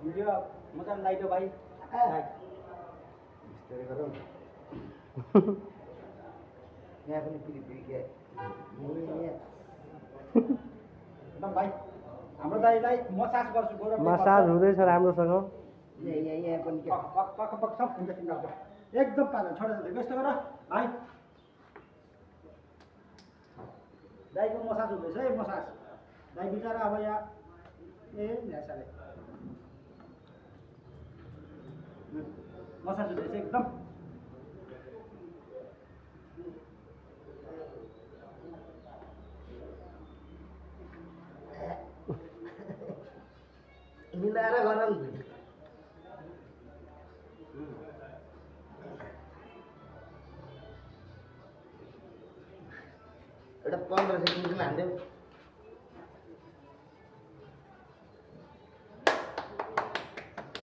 video मजाले लाइटो भाइ बिस्तारै गरौँ यहाँ पनि पिरी के एकदम भाइ हाम्रो दाइलाई मसाज गर्छु गोरो मसाज हुँदैछ राम्रोसँग यहाँ पनि पक सब हुन्छ तिमीहरूको एकदम पारा छोडेर यस्तो गर भाइ दाइको मसाज हुँदैछ है मसाज दाइ बिचरा अब यहाँ ए न्यासाले मसाज हुँदैछ एकदम मिलाएर गरौँ एउटा 15 सेकेन्डमा हान्देऊ